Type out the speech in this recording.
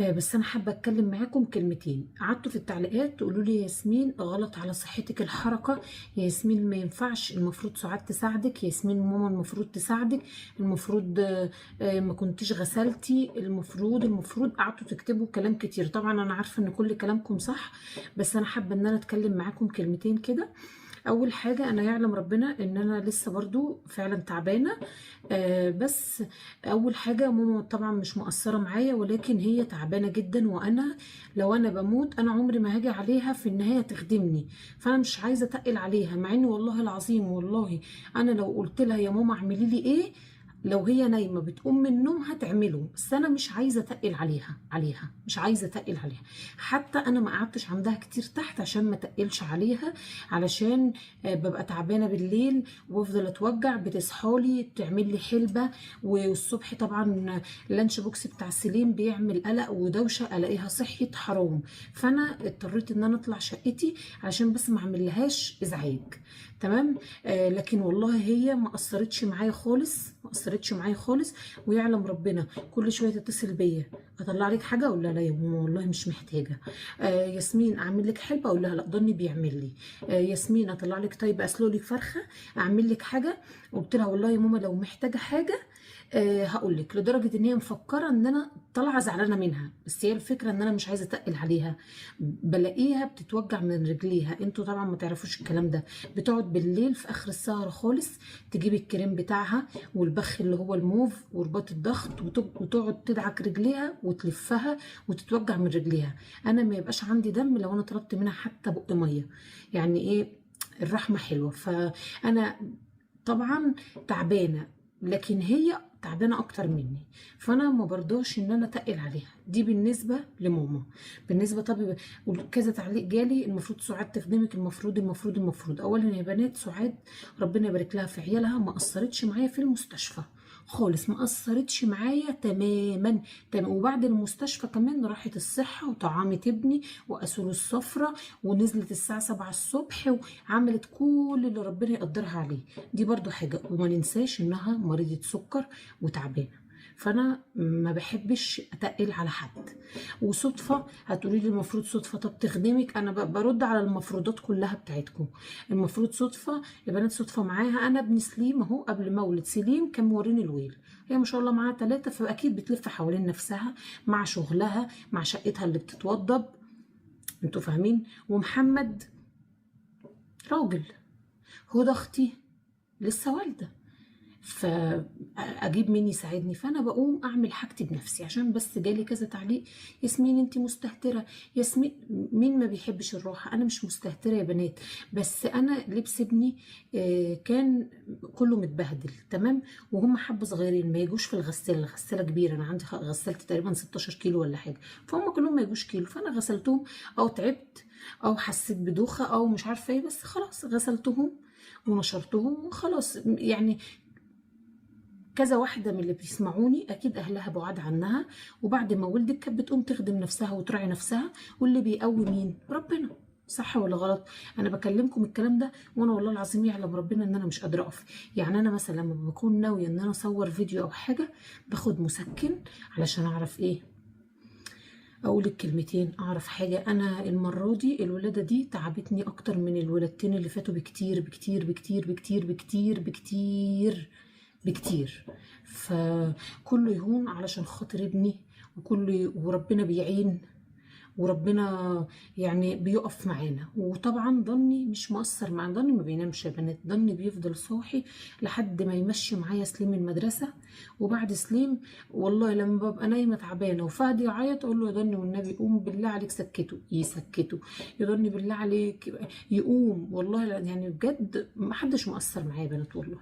بس انا حابة اتكلم معاكم كلمتين. قعدتوا في التعليقات تقولوا لي يا ياسمين غلط على صحتك الحركه، يا ياسمين ما ينفعش، المفروض سعاد تساعدك، ياسمين ماما المفروض تساعدك، المفروض ما كنتيش غسلتي، المفروض قعدتوا تكتبوا كلام كتير. طبعا انا عارفه ان كل كلامكم صح، بس انا حابة ان انا اتكلم معاكم كلمتين كده. اول حاجه، انا يعلم ربنا ان انا لسه برضو فعلا تعبانه، بس اول حاجة ماما طبعا مش مقصرة معايا، ولكن هي تعبانة جدا، وانا لو انا بموت انا عمري ما هاجي عليها في ان هي تخدمني، فانا مش عايزه اتقل عليها. مع ان والله العظيم والله انا لو قلت لها يا ماما اعملي لي ايه، لو هي نايمة بتقوم من النوم هتعمله، بس انا مش عايزه اتقل عليها مش عايزه اتقل عليها. حتى انا ما قعدتش عندها كتير تحت عشان ما تقلش عليها، علشان ببقى تعبانة بالليل وبفضل اتوجع، بتصحالي تعمل لي حلبة، والصبح طبعا ال lunch box بتاع سليم بيعمل قلق ودوشه، الاقيها صحيت حرام. فانا اضطريت ان انا اطلع شقتي علشان بس ما اعملهاش ازعاج. تمام. لكن والله هي ما قصرتش معايا خالص، ما قصرتش معايا خالص، ويعلم ربنا كل شوية تتصل بيا اطلع لك حاجه، اقول لها لا يا ماما والله مش محتاجه. ياسمين اعمل لك حلبه، اقول لها لا ضني بيعمل لي. ياسمين اطلع لك، طيب اسلق لك فرخه، اعمل لك حاجه، قلت لها والله يا ماما لو محتاجه حاجة هقول لك. لدرجة ان هي مفكرة ان انا طالعه زعلانة منها، بس هي الفكرة ان انا مش عايزه اتقل عليها. بلاقيها بتتوجع من رجليها، انتوا طبعا ما تعرفوش الكلام ده، بتقعد بالليل في اخر السهرة خالص تجيب الكريم بتاعها والبخ اللي هو الموف ورباط الضغط، وتقعد تدعك رجليها وتلفها وتتوجع من رجليها. انا ما يبقاش عندي دم لو انا طلبت منها حتى بق ميه، يعني ايه الرحمة حلوه. فانا طبعا تعبانة، لكن هي تعبانة اكتر مني، فانا ما برضاش ان انا اتقل عليها. دي بالنسبة لماما. بالنسبة طب وكذا تعليق جالي المفروض سعاد تخدمك، المفروض المفروض المفروض. اولا يا بنات، سعاد ربنا يبارك لها في عيالها ما قصرتش معايا في المستشفى خالص، ما قصرتش معايا تماما تمام. وبعد المستشفى كمان راحت الصحة وطعمت ابني وقاسوا الصفرة، ونزلت الساعة 7 الصبح وعملت كل اللي ربنا يقدرها عليه. دي برضو حاجة. وما ننساش انها مريضة سكر وتعبانة، فانا ما بحبش اتقل على حد. وصدفه هتقولي لي المفروض صدفة طب تخدمك، انا برد على المفروضات كلها بتاعتكم. المفروض صدفة يا بنات، صدفة معاها انا ابن سليم اهو، قبل ما اولد سليم كان موريني الويل. هي ما شاء الله معاها 3، فاكيد بتلف حوالين نفسها مع شغلها مع شقتها اللي بتتوضب، انتوا فاهمين. ومحمد راجل، هدى اختي لسه والده، فاجيب مين يساعدني؟ فانا بقوم اعمل حاجتي بنفسي. عشان بس جالي كذا تعليق ياسمين انت مستهتره، ياسمين مين ما بيحبش الراحة. انا مش مستهتره يا بنات، بس انا لبس ابني كان كله متبهدل تمام، وهم حبه صغيرين ما يجوش في الغسالة، الغسالة كبيرة، انا عندي غسالتي تقريبا 16 كيلو ولا حاجة، فهم كلهم ما يجوش كيلو، فانا غسلتهم او تعبت او حسيت بدوخه او مش عارفه ايه، بس خلاص غسلتهم ونشرتهم وخلاص. يعني كذا واحدة من اللي بيسمعوني أكيد أهلها بعاد عنها، وبعد ما ولدت كانت بتقوم تخدم نفسها وتراعي نفسها، واللي بيقوي مين؟ ربنا. صح ولا غلط؟ أنا بكلمكم الكلام ده وأنا والله العظيم يعلم ربنا إن أنا مش قادرة أقف. يعني أنا مثلا لما بكون ناوية إن أنا أصور فيديو أو حاجة باخد مسكن علشان أعرف إيه اقول الكلمتين، اعرف حاجة. انا المرة دي الولادة دي تعبتني اكتر من الولادتين اللي فاتوا بكتير بكتير بكتير بكتير بكتير بكتير بكتير. فكله يهون علشان خاطر ابني، وكله وربنا بيعين، وربنا يعني بيقف معانا. وطبعا ضني مش مقصر معانا، ضني ما بينامش يا بنات، ضني بيفضل صاحي لحد ما يمشي معايا سليم المدرسة. وبعد سليم والله لما ببقى نايمة تعبانة وفهد يعيط اقول له يا ضني والنبي قوم بالله عليك سكته، يسكته، يا ضني بالله عليك يقوم. والله يعني بجد ما حدش مقصر معايا يا بنات والله.